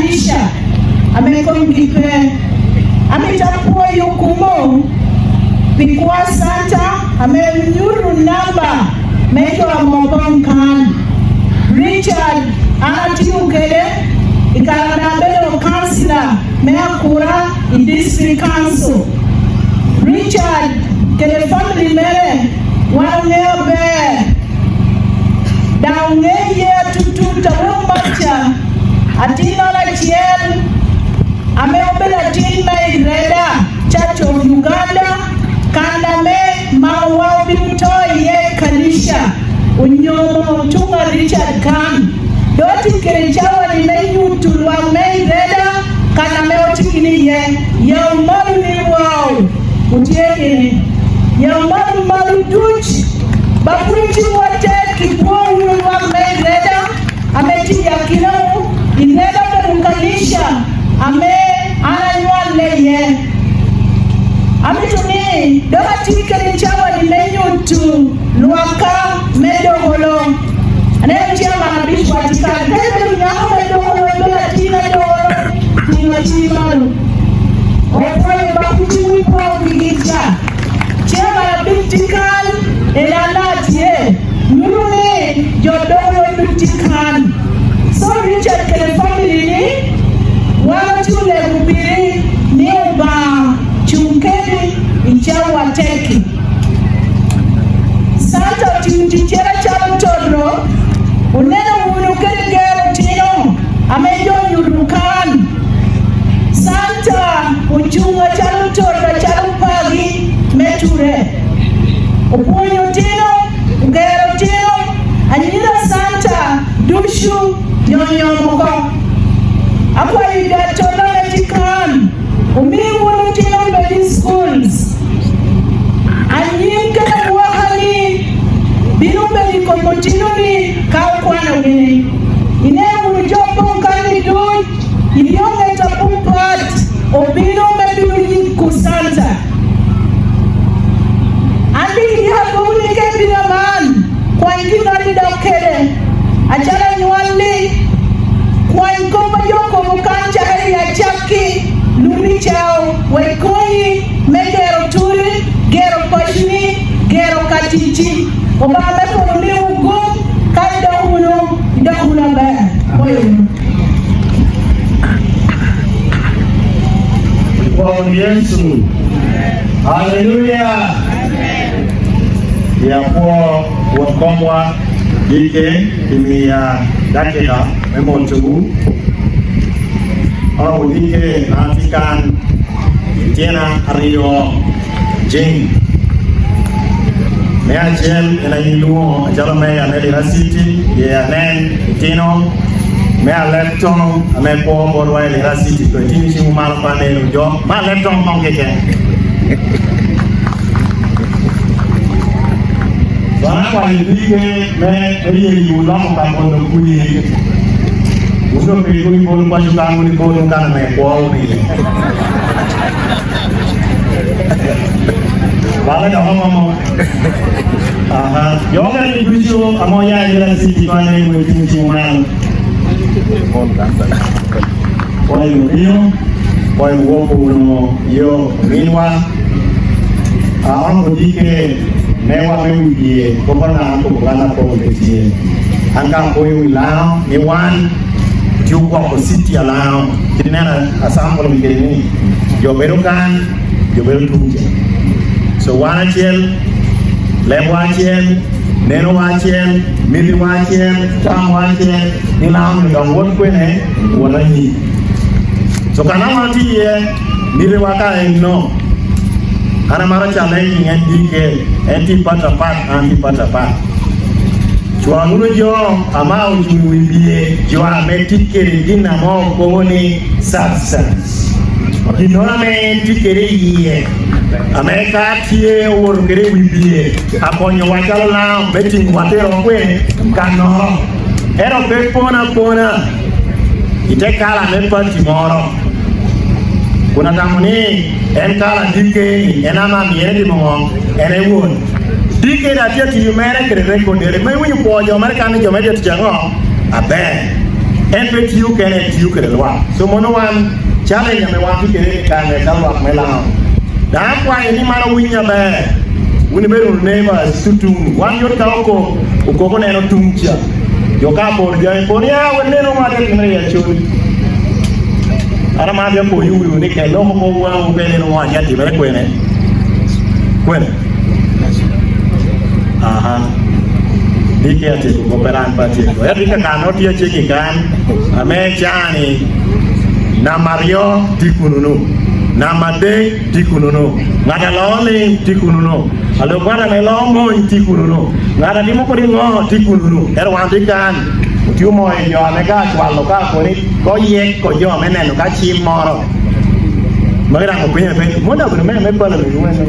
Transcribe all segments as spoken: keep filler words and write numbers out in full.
Aisha, ame komgi pe. Amito apwoyo kumo pi kwar Santa ame onyuto namba me jo ame opoŋ kan. Richard, an atio kede i kare ame abedo kancila me Akura i District Council. Richard kede family mere wan oŋeo aber. Daŋ oŋeye atutut awok maca, atinnoro acel ame obedo atin me Ireda, Church of Uganda, kan ame mamawa obino to iye i kanica, onyomo otuŋ a Richard kan. Dok otye kede cawa-ni me nyuto lwak me Ireda, kan ame otye gin iye. Yaw malo ni, "Wow!" Otye gini. Yaw malo, malo duc. Ba pwod itiŋwa tek, ipwo wunu lwak me Ireda ame tye i akinawu, Ireda obedo kanica ame an anywal iye. Amito ni dok atye kede cawa-ni me nyuto lwakka me Dokolo. Aneno chairman abic wa tye kan. Ka ibedo nyako me Dokolo, ibedo atin a Dokolo, tiŋ atin malo. Opwoyo ba kucim i pwoo gigi ca. Chairman abic tye kan, en an atye. Nyuto ni jo Dokolo duc tye kan. So Richard kede family ni, wan otye olego piri ni Obaŋa cuŋ kedi i cawa atek-ki. Santa otio ticcere acalo toto, oneno wunu kede gero otino ame jo onyuto kan. Santa ocuŋ acalo toto, acalo pagi me ture. Opwonyo otino, ogero otino, anyira Santa ducu jo onyomo oko. Akwayo jo atona ame tye kan, omi wunu otino obed i schools. Anyim kede awaka-ni bino bedo i kom otino-ni ka okwanogi. Ineno wunu jo opoŋ kan-ni duc, i lyoŋet apapat obino me bino yiko Santa. An rik idyako akobo ni ka ibino aman, kwany ginnoro idok kede. Acalo anywalli, kwany kop a jo okobo kan cakere i acakki, luni cao, wek konyi me gero turi, gero paconi, gero ka ticci. Obaŋa me polo miwu gup, ka idok wunu, idok wunu aber. Apwoyo wunu. Kwon Yecu. Aleluya. Ya pwo Won komwa, dike, imiya dakika me motowu. Oromo dike, an atye kan, ityena aryo. Jing. Me acel en a yin ilwoŋo acalo meya me Lira City, ye anen itino me Aletoŋ ame kwo botwa i Lira City, kono itino ciŋwu malo pe aneno jo me Aletoŋ koŋ keken. Dok akwayo dike me ryeyo loko ka kono kwir. Wun doŋ pe iwinyo bolo paco kan, wun ibolo kan ame kwo wunu iye. Bala dok omomo. Aha. Jo ogati ducu ame oya i Lira City, kwan en wek timo ciŋwu malo. Pwoyo obino, pwoyo wok wunu yo ominwa. A, an odike me wa me wie, kop a Laŋo okobo kan akobo pe tye. An ka apwoyo wi Laŋo ni wan tye ogwoko city a Laŋo. Kit ineno asambolo wi kede ni, jo bedo kan, jo bedo tuŋ ca. So wan acel, lemwa acel, nenowa acel, mitiwa acel, tamwa acel, ni Laŋo ni dok wot kwene, wot anyim. So ka naka wan otye iye, mitiwa ka en no. An amaro cale i ŋet dike, en tye pat apat, an tye pat apat. Cwa wunu jo ame ocuŋ i wi bye, jo ame tye kede gin ame okobo ni substance. Ginnoro ame en tye kede i yie, ame ka tye owoto kede i wi bye, akonyowa calo Laŋo me tiŋowa tero kwene kannoro. Ento pe pon apona i te kala me pati moro, kun atamo ni en kala dike ni en ame amyero timo ŋo? En e won. Dike ni atye atiyo mere kede rekodere, me winyo kwo jo mere kan ni jo mere tye tic aŋo? Aber. En pe tio kene, en tio kede lwak. So mono wan, challenge ame wan tye kede ni kane ka lwak me Laŋo. Daŋ akwayo ni man owiny aber. Wun ibedo wunu neighbors tutuŋ. Wan yot ka okok, okok oneno tuŋ ca. Jo ka aporo jami, kono ya, wan neno ŋo atye timere i Acholi. An amaro apoyo wiwu ni kel loko waŋwu ka ineno ŋo atye atimere kwene. Kwene? Aha. Diki atyeko kop, pe an pe atyeko. Ento i kakano tye aceggi kan, ame cani, namba aryo tye kununu, namba adek tye kununu, ŋat a loo lim tye kununu, alub ŋat ame loo mony tye kununu, ŋat a timo kodi ŋo tye kununu. Ento wan tye kan, otye omoyo jo ame ka acwalo ka koni, ko yek ko jo me neno ka cim moro. Magi daŋ openyo apenyo, mono abedo me, me pala me wene.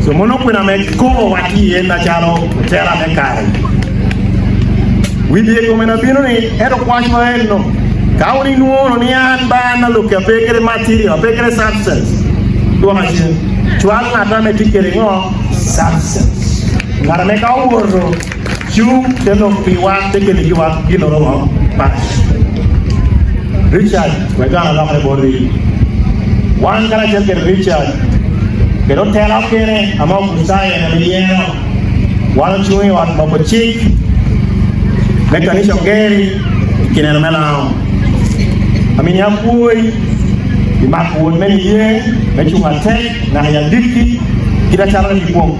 So mono kwena me kobo wa tye iye acalo otela me kare. Wi dye kome na bino ni, ento kwac wa enno. Ka wun inwoŋo ni an ba an alok ape kede material, ape kede substance, dwoko acel. Cwal ŋat ame tye kede ŋo? Substance. Ŋat ame ka owoto, cuŋ te lok piwa, te kelo giwa ginnoro ŋo? Pac. Richard, wek an alokere boti. Wan karacel kede Richard, kede otela okene ame Okricitayo en ame yero, wan ocuŋ i ot moko cik me kanica Ogeri i kineno me Laŋo. Amini apwoyi, imak wot me niye me cuŋ atek naka i agikki, kit acalo rik ikwong.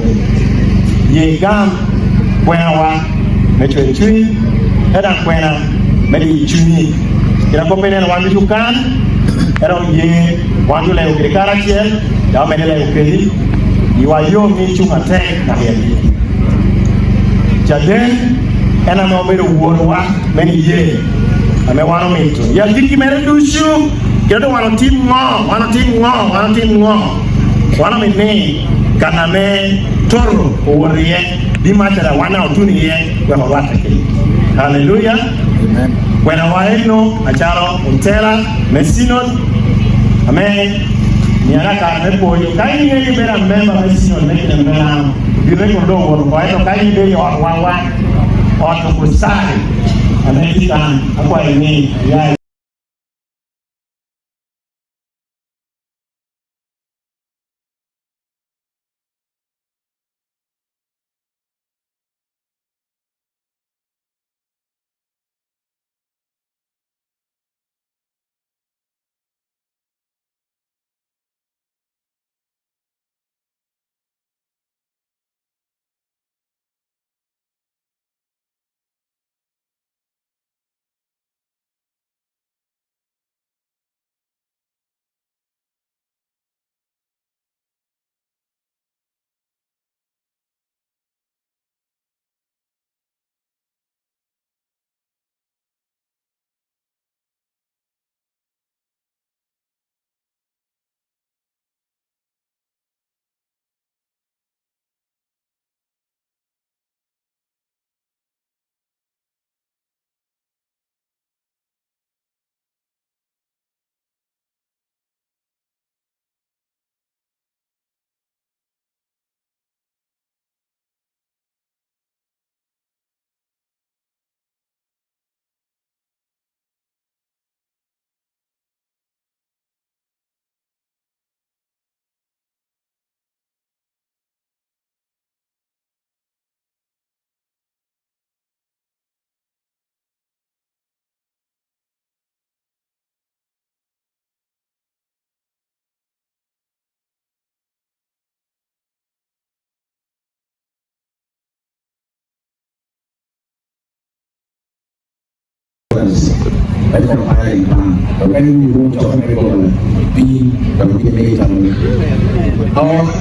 Ye igam kwenawa me cwer cuny, te daŋ kwena me diyo cunyi. Kit a kop ineno wan ducu kan, ento ye wan olego kede karacel, daŋ omedde lego kedi, iwa yom ni icuŋ atek naka i agikki. Caden en ame obedo wotwa me niye ame wan omito. I agikki mere ducu, kit a doŋ wan otim ŋo, wan otim ŋo, wan otim ŋo? Wan omito ni kan ame toto owot iye, bimacara wan daŋ otuno iye, wek orwatte kede. Haleluya! Amen. Kwena wa enno acalo otela me cinod, ame miana kare me pwonyo. Ka in iŋeyo ibedo amemba me cinod me kine me Laŋo, bite kun doŋ owoto oko, ento ka in ibedo i ot wawa, ot Okricitayo ame tye kan, akwayo ni iya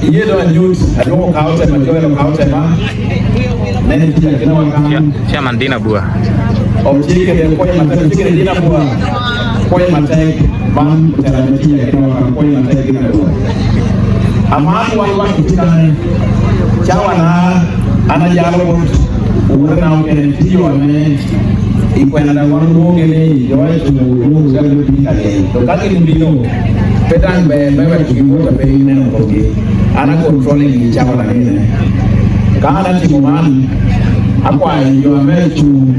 Iye do anyut, adwoko ka otema, Joel ka otema. Nen tye akinawa kan. Chairman Dina Bua. Otye kede pwoc matek, otye kede Dina Bua. Pwoc matek, man otela me tye akinawa kan, pwoc matek Dina Bua. Aman wan wan otye kane, cawa na an ajalo bot owotena okene, tye jo ame i kwena daŋ wan olwoŋogi ni jo ame cuŋ olwoŋo ka gin obino ka lel. To ka gin obino, pe daŋ ber me weko giwot a pe ineno komgi. An a controlling i cawa na nene. Ka an atimo man, akwayo jo ame cuŋ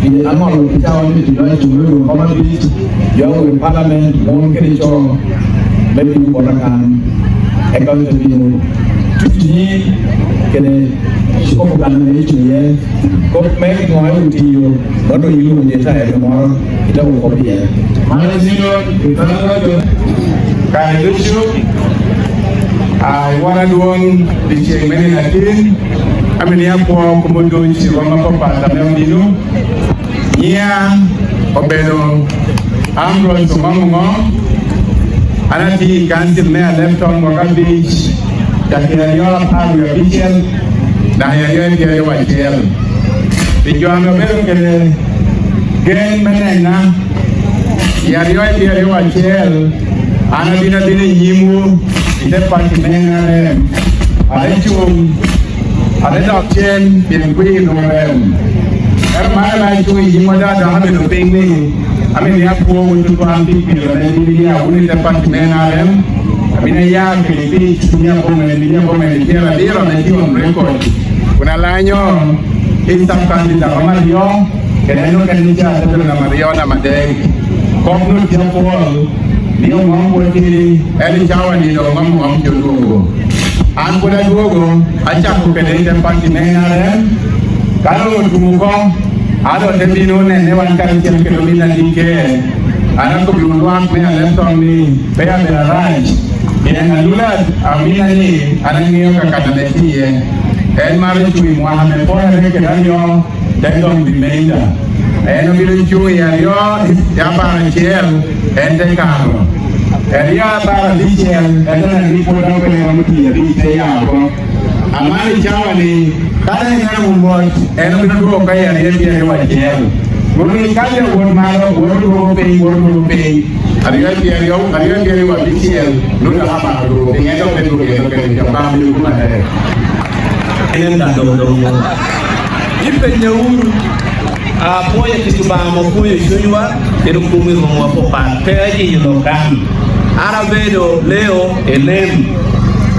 Pi aŋolo pi cawa ni pi loc Luweru koma bic, jo wi palament, mon kede co, me bino bota kan, eka ote bino tuco nying kede koko kan ame icuŋ iye, kop me ŋo en otiyo, ma doŋ ilubo ni tayo moro, ite woko pire. Mano zino, itara jo. Kare ducu, a, iwara dwon, i ceŋ me nino atin, amini apwo kom odoŋ i cirwa ma papat ame obino. Nyiŋa obedo Ambrose Oŋom Oŋom. An atye i kancil me Alebton mwaka abic, cakere aryo apar wie abicel, naka i aryo i pyeraryo acel. Pi jo ame obedo kede gen me nena, i aryo i pyeraryo acel, an abino abino i nyimwu i te pati me N R M. Ate cuŋ, ate dok cen, pien kwir nwoŋo rem. Ento man ame acuŋ i nyimwa doŋ adok abedo piny ni, amito ni apwowu tutwal pi kwir ame ibino ya wunu i te pati me N R M. Abino ya kede pi cuny aboŋo, pi cuny aboŋo ni pyerabiro ame tye on record. Kun alanyo i sub-county daŋ romo aryo, kede en okene ca te bedo namba aryo, namba adek. Kop-nu tye apol, ni Oŋom pwod tidi, en i cawa-ni doŋ Oŋom, Oŋom tye odwogo. An pwod adwogo, acako kede i te pati me N R M. Ka doŋ otum oko, an doŋ te bino nene wan karacel kede ominna D K. An akobbiwu lwak me Alebton ni pe abedo arac, pien alula ominna ni an aŋeo ka kan ame tye iye. En maro cuŋ i mwaka me pwonyere kede aryo, te dok remainder. En obino cuŋ i aryo i apar acel, en te kato. Aryo apar abicel, en te neno ni pwod dok pe romo tiyo abic, te ya oko. Aman i cawa-ni, ka daŋ ineno wun wot, en obino dwogo ka i aryo i aryo acel. Wun ni ka jo wot malo, wot dwogo piny, wot dwogo piny. Aryo i aryo, aryo i aryo abicel, nwoŋo dok apar odwogo piny, en dok te dwogo, en dok te dwogo, Obaŋa miyo wu matek. En en daŋ doŋ doŋ. Ipenyo wunu, apwoyo tic Obaŋa ame opwoyo cunywa, kede okumi rwomwa papat, pe ajiyo lok dano. An abedo Leo Elem.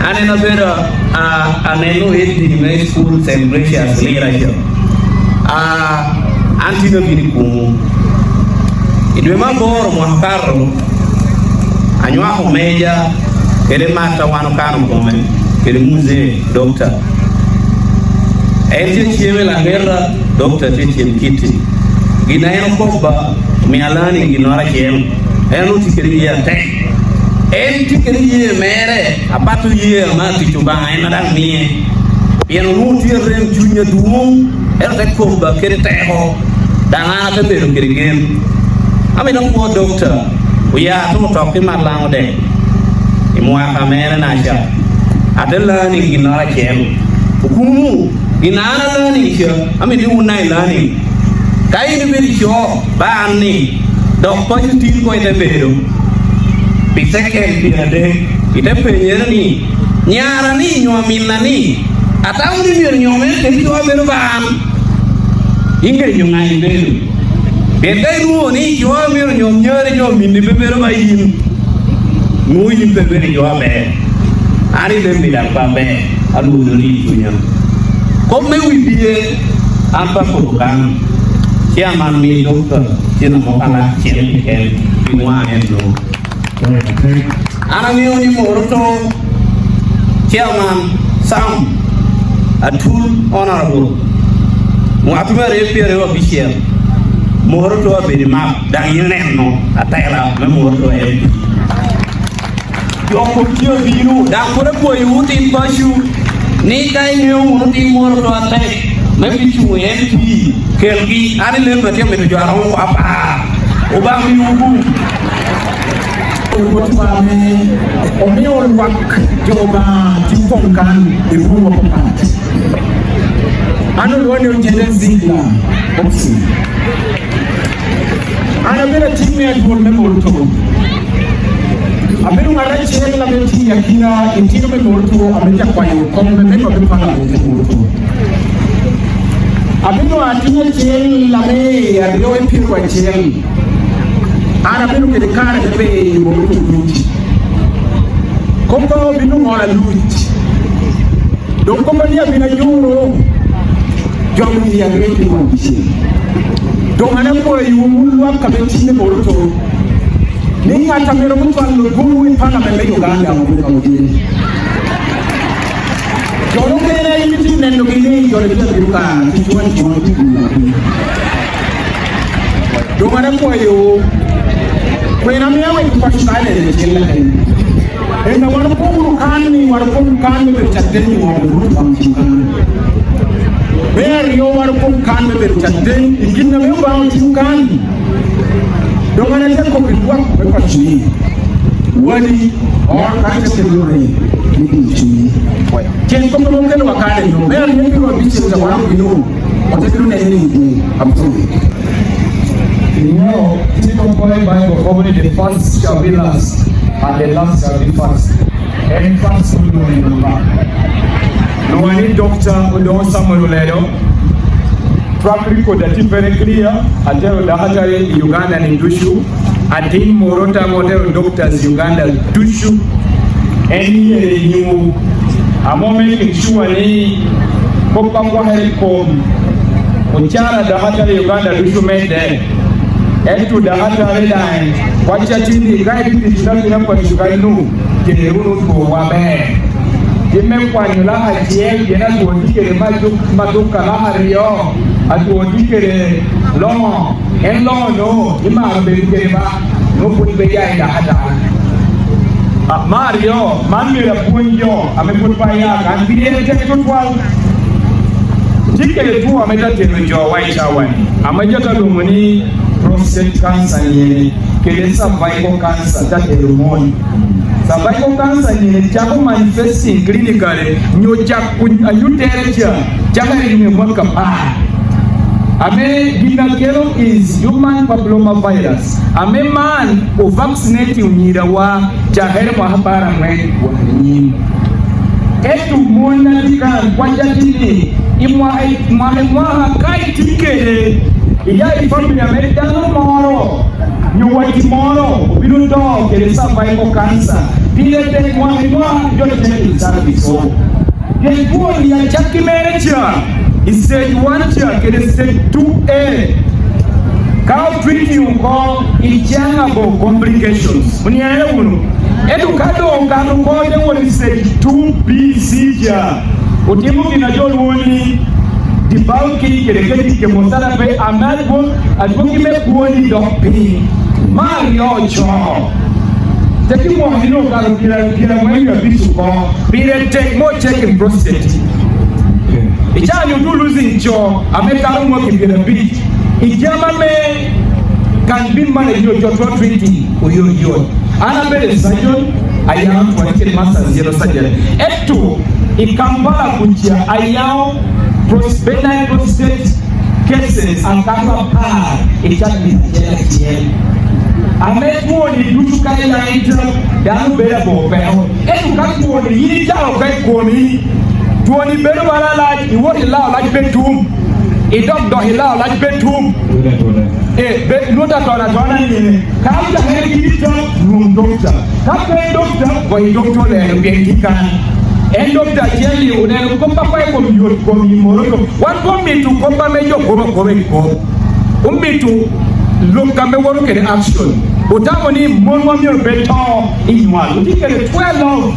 An en abedo, a, aneno head team me school Saint Gracious Lira ca. A, an tin abino i kumwu. I dwe me aboro mwaka okato, anywako meja kede matta wan okano kome kede muzee, dokta. En tye cem i laŋeta, dokta tye cem kitti. Gin a en okobba, omio alani ginnoro acel. En otye kede yee atek. En tye kede yee mere, apato yee ame atic Obaŋa en a daŋ mie. Pien onwoŋo tye arem cuny adwoŋ, ento te kobba kede teko, daŋ an ate bedo kede gen. Amito apwo dokta, oya ate otok i Malaŋo dek, i mwaka mere naca, ate learning ginnoro acel. Okumu, gin a an a learning ca, amito ni wun daŋ i learning. Ka in ibedo i co, ba an ni, dok paco tin koŋ ite bedo. Pi second pyeradek, ite penyere ni, "Nyara-ni nyo aminna-ni, atamo ni myero nyome kede co a bedo ba an?" Iŋeyo ŋa ibedo. Pien ka inwoŋo ni co a myero nyom nyari nyo aminni pe bedo ba in, nwoŋo in pe ibedo i co aber. An i lemmi daŋ pe aber, alwononi i cunya. Kop me wibie, an pe akobo kan. Chairman mi dokta cen amo kalak cen keken pi ŋwa en no. An aŋeo ni Moroto, Chairman Sam Atul, Honorable, mwaka me aryo pyeraryo abicel, Moroto abedo i map, daŋ ineno atela me Moroto M P. Jo kom tye obino, daŋ pwod akwayowu tin paco, ni ka iŋeo wunu tin moro to atek, me bicuŋ i M P, kelgi, an i lem atye mito jo aromo apar. Obaŋa miwu gum. Rwot Obaŋa ame omio lwak jo Obaŋa tye poŋ kan i rwom apapat. An olwoŋo ni Ojede Zigla Boxing. An abedo atin me adwol me Moroto. Abedo ŋat acel ame tye i akina itino me Moroto ame ja kwayo kong me memba me palament me Moroto. Abedo atin acel ame i aryo i pyero acel. An abedo kede kare me beyo i Moroto duc. Kop a obino ŋolo aluc. Dok kop a ni abino ajuro jami i aryo i pyero abicel. Doŋ an akwayo wun lwak ame tye i Moroto, ni ŋat a myero bicwalo bulu i palamen me Uganda obedo ka odini. Jo mukene a in itye nenogi ni jo ni bino ka ticwa ticwa tye gulu. Doŋ an akwayo, kwena ame aweko paco ka nene cen latin. En a wan opoŋ wunu kan ni, wan opoŋ kan me bedo caden i ŋo Rwot Obaŋa ociko kan. Me aryo, wan opoŋ kan me bedo caden i gin ame Obaŋa ociko kan. Doŋ an atye kobbi lwak me paco ni, wadi, or kan te kelo ni, ni din cunyi. Cen kop ame okelo wa kan en, me aryo, piro abicel ca wan obino. Ote bino nene ni, I'm sorry. You know, tye kop i Bible kobo ni, "The first shall be last, and the last shall be first." En first, onwoŋo en Obaŋa. Lwonga ni Doctor Odongo Samuel Oledo. Track record a tye very clear. Atero dakatari i Uganda ni ducu. Atin Moroto ame otero doctors Uganda ducu. En yere i nyimwu. Amo making sure ni kop a kwakere i kom ocara dakatari i Uganda ducu medde. Ento dakatari daŋ wacca tini ka itye ticwu akina paco kannu, cer wunu two maber. Gin me kwanyo lak acel, pien atwo tye kede majuk, maduka lak aryo, atwo tye kede loŋo. En loŋo-nu imaro bedo kede ba, nwoŋo pwod pe ya i dakatari. A, me aryo, man myero apwony jo ame pwod pe aya kan, pien en tek tutwal. Tye kede two ame te tero jowa i cawa-ni, ame jo te lwongo ni prostate cancer nyene, kede cervical cancer te tero mony. Cervical cancer nyene cako manifesting clinically, nyo cak kun anyuttere ca, cakere i nge mwaka apar. Ame gin a kelo is human papilloma virus, ame man o vaccinate onyirawa cakere mwaka apar angwen wok anyim. Ento mon a tye kan, kwac a tye ni, i mwaka, i mwaka, i mwaka ka itye kede, iya i family ame dano moro nyo watti moro obino to kede cervical cancer, pire tek mwaka i mwaka jo te i service o. Pien twoni acakki mere ca, i stage one ca kede stage two A, ka otreat oko, icaŋ abo complications. Oniaŋere wunu. Ento ka doŋ okato oko te wot i stage two B C ca, otimo gin a jo lwongo ni debulking kede kede kemo sana pe ame adwog-, adwogi me kwoni dok piny. Me aryo ocoo. Teki mwaka ni okato pyera, pyera angwen wie abic oko. Pire tek mo check in prostate. Icaa nyo tu losing co ame kato mwaki pyera abic. I jama me kan bin manager jo twa treating oyoyot. An abedo surgeon, ayao twenty masters in surgery. Ento i Kampala kuca ayao pros-, benign prostate cases akato apar i cabit acel acel. Ame twoni ducu ka ilaŋ ita, dano bedo abor peko. Ento ka twoni yin icako ka i komi, twoni bedo bala alac, iwot ilao lac pe tum, idok dok ilao lac pe tum. Eh, be, Lwot atona atona ni, ka ocakere kit ita, lwong dokta. Ka pe dokta, goyo dokta olelo pien tye kan. En dokta acel-li oneno kop akwae kom yot kom i Moroto. Wan pe omito kop ame jo kobo akoba i kop. Omito lok ame woto kede action. Otamo ni monwa myero bed to i nywal. Otye kede twelve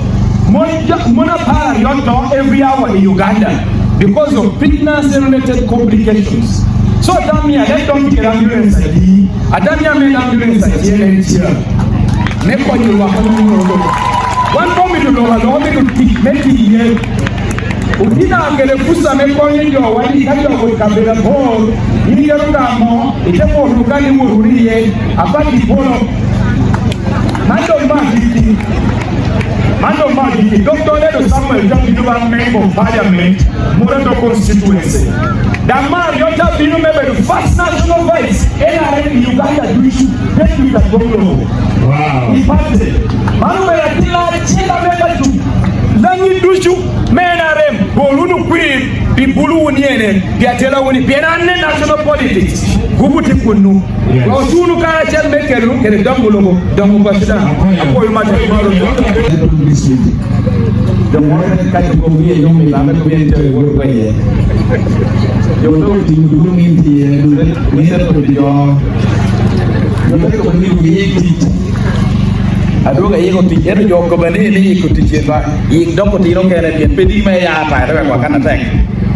mon, mon apar aryo to every hour i Uganda because of pregnancy related complications. So, atamo ni ane dok tye kede ambulance adi? Atamo ni ame ambulance acel en ca me konyo lwak a nwoŋo. Wan pe omito lok aloka me tic, me tic iye. Otino akele fursa me konyo jowa ni ka jo owoto i kabedo abor, in itero gamo, ite woto ka ni iwoto wunu iye, apat i polo. Man doŋ me agikki. Man doŋ me agikki. Doctor Oledo Samuel te bino ba member of parliament, Moroto constituency. Daŋ me aryo te bino me bedo first national vice N R M i Uganda ducu, te ducu adwoŋ lobo. Wow. I party. Man obedo atin acel ame ka tuŋ. Laŋi ducu me N R M, bol wunu kwir pi bulu wun yene, pi atela wunu, pien an ne national politics, gupu tye kunnu. Yes. Otuno karacel me kelo kede dongo lobo, dongo paco daŋ. Apwoyo. Apwoyo matek. Doŋ woro ka jo kwogo wie yom i bame, kwogo en te wot weye. Jo doŋ otimo ducu, min tye, doŋ mito doŋ jo. Jo te kobo ni doŋ iyik tic. Adwogo ayiko tic, ento jo okoba ni, ni yiko tic en ba, yik dok otino kene, pien pe diki me ya ata, ete wek wakan atek.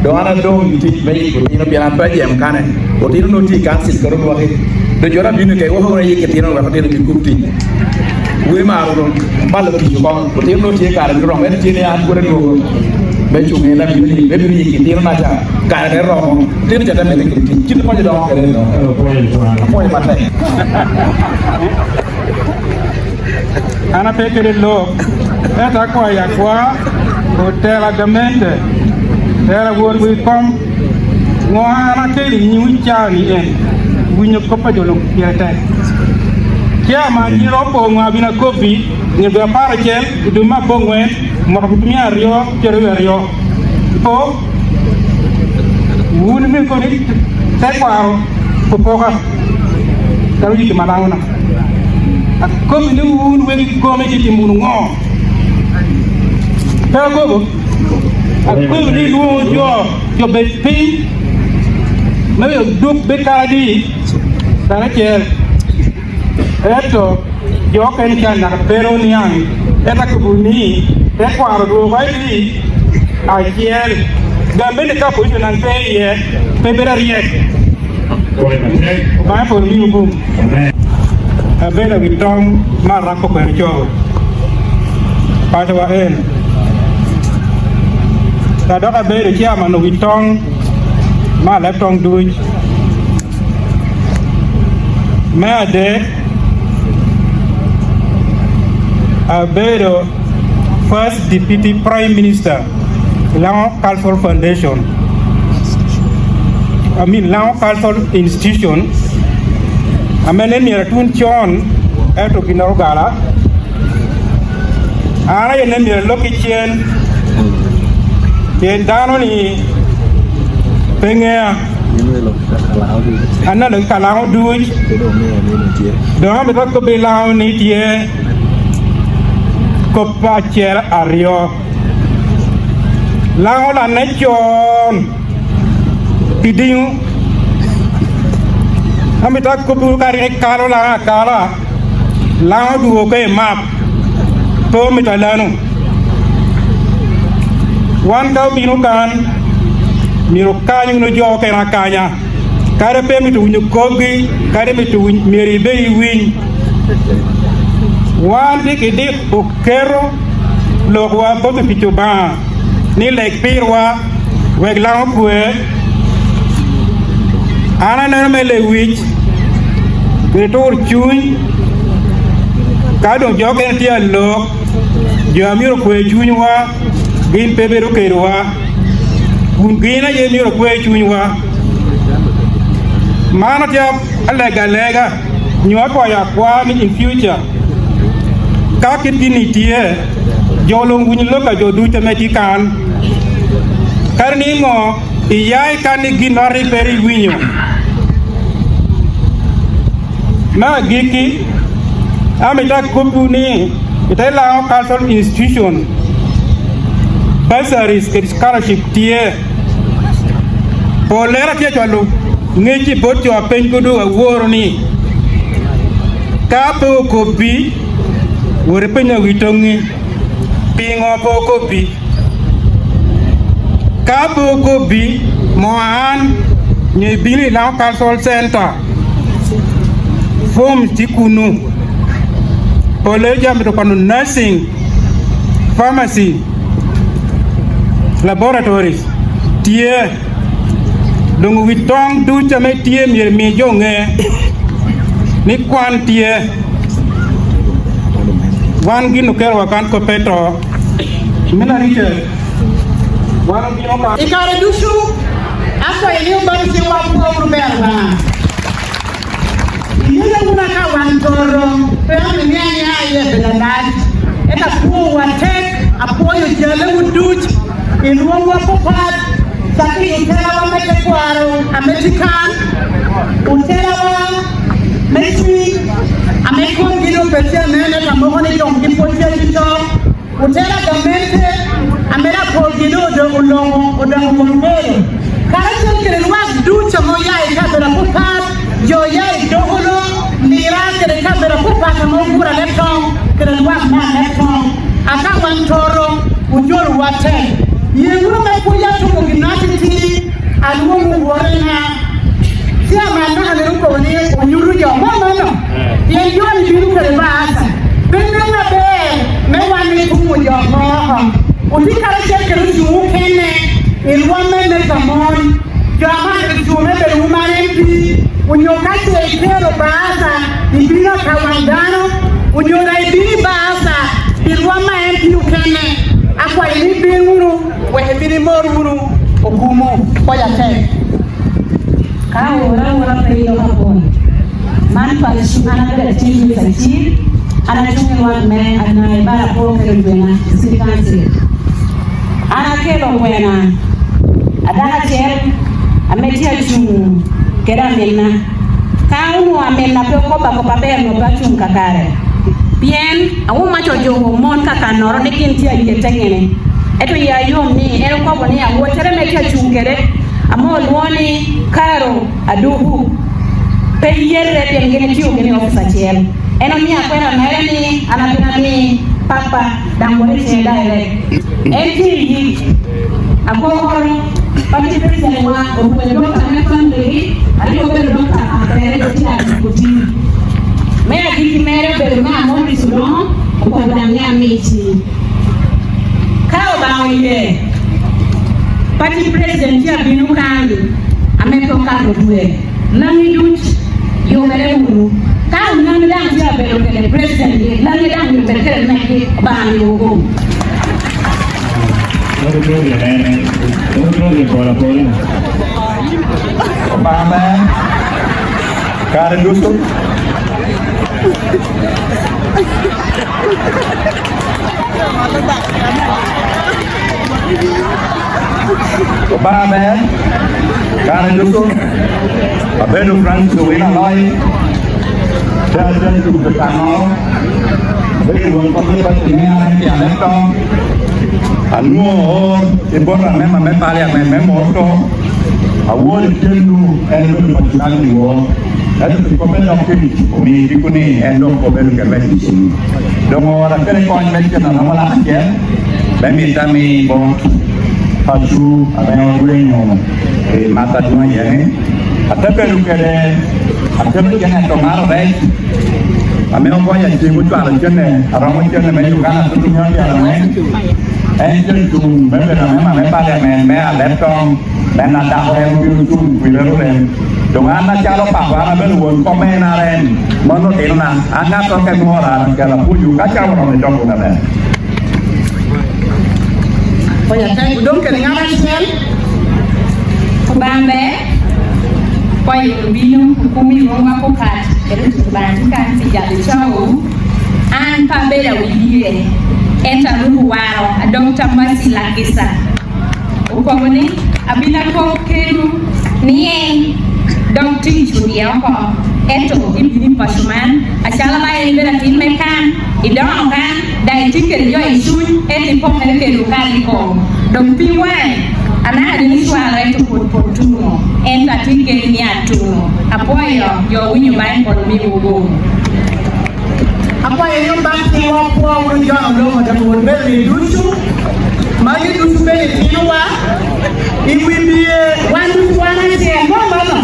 Doŋ an adoŋ i tic me yiko otino, pien an pe ajem kane. Otino nwoŋo tye i kancil, kara odwoki. Doŋ jo abino kede woko wunu ayik itino wek otino bikub tic. Wun imaro wunu balo tic oko. Otino nwoŋo tye kare ni romo, en tye ni an pwod adwogo. Me cuŋ en abino ni, me bino yik itino naca, kare ne romo. Tino ca te mene kede tic. Cit ikonyo doŋo kede no. Apwoyo matek. An ape kede lok, ento akwayo akwa, otela gamente, otela wot wi kom, ŋo an akelo i nyiŋwu cao ni en, winyo kop a jo luŋ pire tek. Cea man nyiro opo ŋo abino akobbi, nyo dwe apar acel, i dwe me aboŋwen, mwaka putumiya aryo, pyeraryo aryo. Po, wun imito ni tekwaro opoka, kara oyito malaŋona. Akobbi ni wun wegi kome ci timo wunu ŋo? Pe akobo. Akobbi ni lwoŋo jo, jo bed piny, me oduk bed kara adi? Kara acel. Ento jo okene ca naka pe ro niaŋ, ento akobo ni, tekwaro dwogo adi? Acel. Gamente ka opposition daŋ pe iye, pe bedo aryek. Obaŋa pwod omiwu bum. Amen. Abedo wi toŋ me arako kwene cogo. Pacowa en. Ka dok abedo chairman wi toŋ me aleb toŋ duc. Me adek, abedo First Deputy Prime Minister i Lango Cultural Foundation, I mean, Lango Cultural Institution, ame nen myero atun con, ento ginnoro ogala. An aye nen myero alok i cen, pien dano-ni pe ŋea. Aneno i Kalaŋo duc. Doŋ amito akobbi Laŋo ni tye kop acel aryo. Laŋo lanne con pi diŋo? Amito akobbiwu ka rik ikalo Laŋo akala, Laŋo dwogo ka i map, pe omito alano. Wan ka obino kan, myero okany wunu jo okene akanya. Kadi pe mito winyo kobgi, kadi mito winy, myero ibe iwiny. Wan dik idik oketo lokwa bot otic Obaŋa ni leg pirwa, wek Laŋo kwe. An aneno me lewic, kede tur cuny, ka doŋ jo okene tye alok, jo a myero okwe cunywa, gin pe bedo kedwa, kun gin aye myero okwe cunywa. Man otye alega alega, nyo akwayo akwa ni in future, ka kit gin-ni tye, jo luŋ winyo lok a jo ducu ame tye kan. Kadi ni ŋo, iya i kan ni gin a rik pe rik iwinyo. Me agikki, amito akobbiwu ni, i te Laŋo Cultural Institution, bursaries kede scholarship tye. Pollere atye acwalo ŋec i bot jo a peny kodo aworo ni, ka pe okobbi, wot ipenya wi toŋi, piŋo pe okobbi? Ka pe okobbi, mo an, nyo ibino i Laŋo Cultural Center, form tye kunu. Pollere jami to kwano nursing, pharmacy, laboratories tye. Doŋ wi toŋ duc ame tye myero mi jo ŋe ni kwan tye. Wan gin okerowa kan kop pe to. Min arice, wan obino ka. I kare ducu, akwayo ni obalo ciŋwa, apwoo wunu ber Obaŋa. Inyuto wunu ka wan toro, pe ame ni anya iye bedo alac, eka apwowa tek, apwoyo jalewu duc, i lwonwa papat, cakki i otelawa me tekwaro ame tye kan, otelawa me cwiny ame komgi doŋ pe tye anene, ka moko ni jomgi pwod tye acucok, otela gamente ame lapolgi doŋ odoko, oloko, odoko won bedo, karacel kede lwak Pien jo-ni bino kede baasa, pe nen aber me wan itumo jo oko oko. Otye karacel kede ocuŋ okene i rwamme me Gamon. Jo amaro ocuŋ me bedo man M P, onyo ka ce ikelo baasa, ibino ka waŋ dano, onyo daŋ ibino i baasa pi rwam a M P okene, akwayo ni ibin wunu, wek ibin imor wunu okumwu. Koc atek. Ka owora awora pe i lok apol, man pala cuŋ, an abedo atin dwe acil, an acuŋ i lwak me Anai Barapor kede Odwena City Council. An akelo kwena a dako acel ame tye acuŋ kede aminna. Ka onwoŋo aminna pe okobba kop aber, onwoŋo pe acuŋ kakare. Pien awomaca ojuko mon kakannoro ni gin tye ayet te gini. Ento ya yom ni en okobo ni awottere me tye acuŋ kede ame olwoŋo ni Karo Aduku pe yete pien gin etio gin i opic acel. En omio akwena mere ni an abino ami papa daŋ wot i ciŋe direct. En tye i yik. Akokoro, party president wa obedo dokta me family, aryeko obedo dokta a pere dok tye atyeko tii. Me agikki mere obedo me Amoris Odongo, okobo daŋ ni ami tii. Ka Obaŋa oye, party president tye abino kan ame pe okato dwe. Laŋi duc yubere wunu. Ka Onaŋi daŋ tye abedo kede president, Laŋi daŋ yubere kede megi, Obaŋa miwu gum. Wabitwero i mene, wabitwero i pol apol. Obaŋa ber kare ducu. Obaŋa ber kare ducu. Abedo Francis Owino Aloi, te abedo ducu kano, abedo won kop me pati me Arem pi Alem Toŋ. Anwoŋo oor i bot amema me paliamen me Morto, awor i cen-nu en obedo pati kano i wor. Ento pi kop me dok kede omio diko ni en dok obedo kede rec i cen. Doŋ oora kede kony me cen a romo lak acel me mitte ami bot paco ame orwenyo i mat adwoŋ iye ni. Ate bedo kede, akelo cen ato maro rec ame ogoyo acim ocwalo cene aromo cene me Uganda tutumia pyerangwen. En cen tuŋ me bedo amema me paliamen me Alem Toŋ. Nen a dako en obino cuŋ pi rero rem. Doŋ an acalo papa, an abedo won kop me N R M. Mano otinona, an ŋattoro kek moro an akelo apwoyo ka cawa oromo idoko maber. Pwony atek, odong kede ŋat acel. Obaŋa ber, kwayo obino, okumi, romo wako kat, kede tutu Obaŋa tye kan pi jalo cawu. An pe abedo awidie, ento aruko waro, adong tam me acil akisa. Okobo ni, "Abino akop kedwu ni en dok tic odye oko, ento ibino i paco man, acalo ba en ibedo atin me kan, idongo kan, daŋ itye kede jo i cuny, ento ipokere kedwu kal i kom." Dok pi waŋ, anaka dini cwalo, ento pwod pwod tuno, ento atye gen ni atuno. Apwoyo jo winyo Baibul, miwu gum. Akwayo ni Obaŋa tye wa kwo wunu jo a oloko dok won bedo ni ducu. Magi ducu bene itinowa. I wi bye, wan ducu wan acel. Mo mano.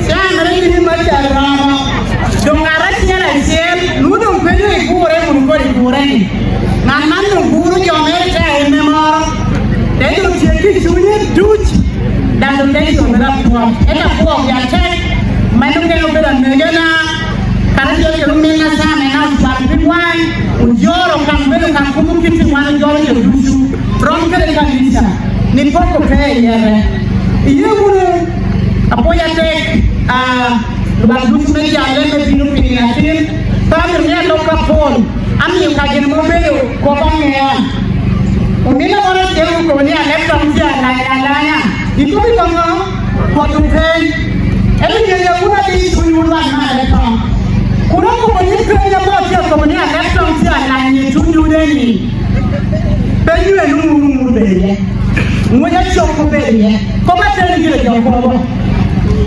Can rik ni maca romo. Doŋ ŋat acel acel, nwoŋo doŋ penyo igure wunu kodi gure ni. Ŋat man doŋ guro jo mere te aenne moro. Te doŋ tyek i cunye duc. Dano te cobere apwony. Ento apwogi atek. Mano kene obedo amegena. Karacel kede ominna Sam en ocwalo pi waŋ, oyoro kan bedo kan kumo kit i wan ojoro jo ducu, rom kede kanica, ni poko pe i yete. Iye wunu, apwoyo atek, ah, Lubak ducu me jalle me bino pi nino atin, pe amito ni alok apol, amio ka gin ame obedo kop aŋea. Ominna moro acel okobo ni Alem Toŋ tye alany alanya. Ikobo i koŋo? Poto peny. Ento yeye wunu adi i cunywu lwak me Alem Toŋ. Kun okobo ni peny ame otye akobo ni Alem Toŋ tye alany i cunywu deni. Peny enu wunu wunu bed iye. Ŋwec acok obed iye. Kop ateni gire jo kobo.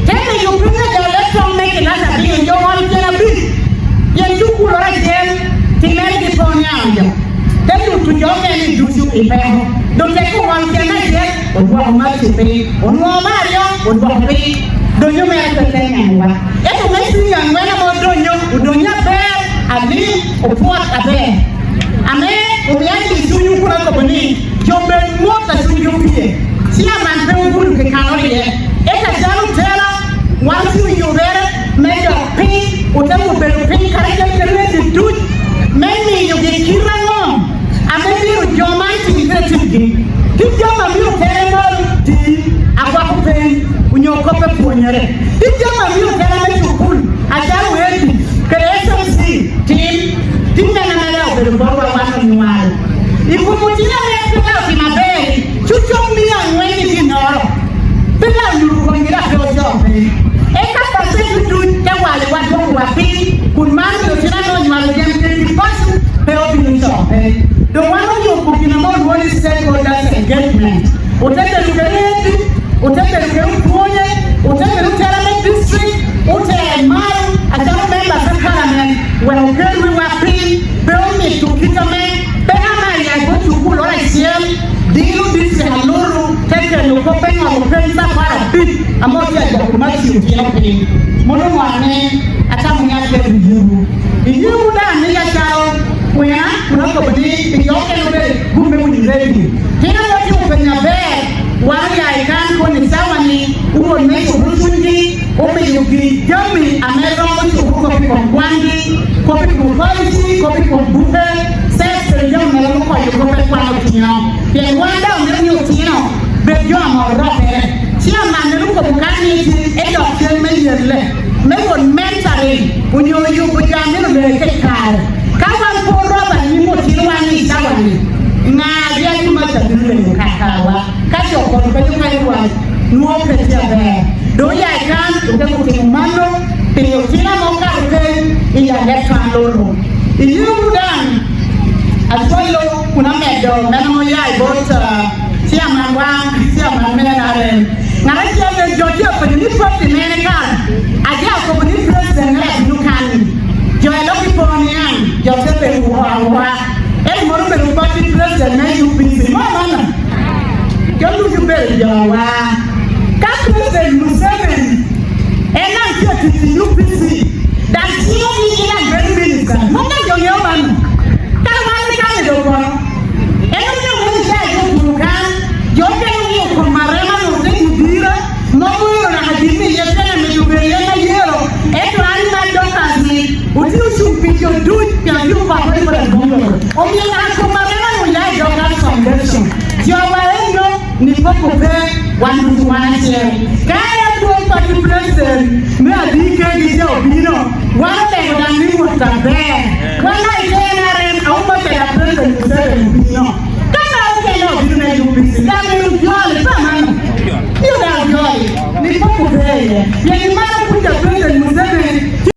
Te miyo piny a jo Alem Toŋ me kilaci abiro, jo ŋol tyen abic. Pien cukulloro acel, timmere gi pwony a jo. Te tutu jo okene ducu i peko. Doŋ tek owal tyen acel, odwoko mac piny. Onwoŋo me aryo, odwoko piny. Donyo mere pe te nenowa. Ento me cwiny aŋwen ame odonyo, odonyo ni opwot aber. Ame omio an i cunywu kun akobo ni, jo bed mot a cunygi opye. Ciaman pe obuto pi kanoro iye. Eka calo otela, wan otye oyubere me dok piny, otemo bedo piny karacel kede wegi duc, me miyogi kite aŋo ame myero jo man tim kede timgi. Tye jami a myero otela mal tim, agwako piny, onyo kop a pwonyere. Tye jami a myero otela me cukul, acalo wegi, kede S M C tim, tye mene mere obedo botwa wan onywal. I kom otino ame pe otimo aber, cucok mia aŋwen i ginnoro, pe dok nyuto komgi dok pe ocoo piny. Eka pacent duc te walowa dwokowa piny, kun man omio otino ame onywalo gen kede paco pe obino coo piny. Doŋ wan oyubo gin ame olwoŋo ni stakeholders engagement. Ote bedo kede edi, ote bedo kede opwonye, ote bedo otela me district, ote malo acalo members of parliament, wek okel wiwa piny, pe omito kit ame pe ama i ago cukuloro acel, dino district alutu, te kelo kop me ŋolo peny apar abic ame otye agwoko me tiyo tino piny. Mono ŋo ame atamo ni aketo i yiwu? I yiwu daŋ ni acalo kwena, kun akobo ni pi jo okene obedo gum me winyo redio. Pien ame otye openyo aber, wan oya i kan koni cawa-ni, owot me cuko cunygi, omiyogi jami ame romo cuko kop i kom kwangi, kop i kom policy, kop i kom buke, sex kede jami mere me konyo kop me kwan otino. Pien wan daŋ omito ni otino bed jo ame orokere. Ci amannono okobo kan ni tin edok cen me yelle, me wot mentoring, onyo yubo jo a myero lee kec kare. Ka wan pe oromo anyim otinowa ni i cawa-ni, ŋa agi anyim aca bino leyo kakawa? Ka jo kono penyo ka i lwak, nwoŋo pe tye aber. Doŋ oya i kan, otemo timo mano pi otino ame okato piny i alek kan loro. I yiwu daŋ, acwalo kun amedo meno ame oya i bot, ah, ciaman wan, ciaman me N R M. Ŋat acel en jo tye apenyo ni pati mene kan, aja akobo ni president mere abino kan-ni. Jo a lok i polo niaŋ, jo te bedo wora wora. En moro obedo pati president me U P C. Mo mano. Jo ducu obedo jowa. Ka president Museveni en daŋ tye atic i U P C, daŋ ciŋogi gin daŋ bedo minister. Mom daŋ jo ŋeo mano. Ka wan ni kan i dog kono. En omio wun ocayo jo otuno kan, jo okene omio kom arema-nu te gudira, mom ooro naka gin ni yet en amiyo bedo en ayero, ento an i man Dorcas-ni, otye ocuŋ pi jo duc, pien atye okwako ni kodi adwoŋ lobo. Omio naka kom arema-nu oya i Dorcas Foundation. Jowa eno, ni poko pe, wan ducu wan acel. Ka en adwoŋ pati president me Abikegi ca obino, wan olego daŋ ni wot aber. Wan daŋ i te N R M, auma kede a president Museveni obino. Ka daŋ okene obino me U P C, daŋ en ojoli, pe amanno. Ni daŋ ojoli, ni poko pe iye. Pien